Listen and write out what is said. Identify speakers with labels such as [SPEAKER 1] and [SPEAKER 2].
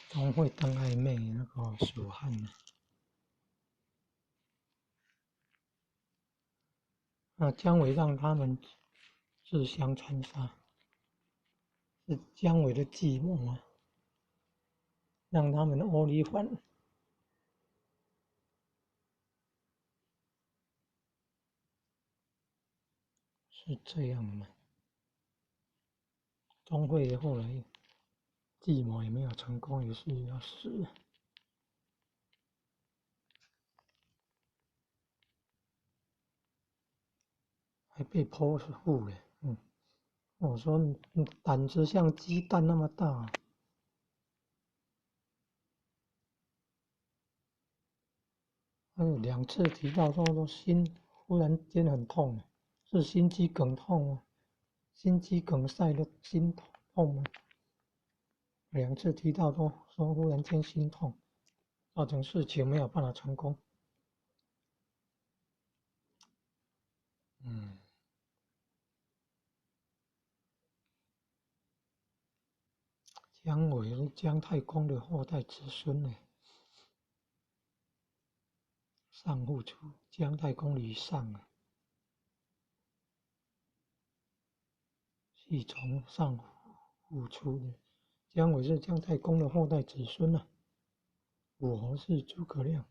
[SPEAKER 1] 钟會當愛滅那个蜀漢啊。那姜維讓他們自相殘殺，是姜維的計謀啊，讓他們窩裡反，是這樣的嗎？鍾會後來計謀也沒有成功，也是要死，還被剖腹了。我說膽子像雞蛋那麼大。兩次提到說心忽然間很痛，是心肌梗痛啊，心肌梗塞的心痛啊。兩次提到都說忽然間心痛，造成事情沒有辦法成功。姜維是姜太公的後代子孫呢。上父出姜太公呂尚啊，係從上父出的。姜維是姜太公的後代子孫啊。武侯是諸葛亮。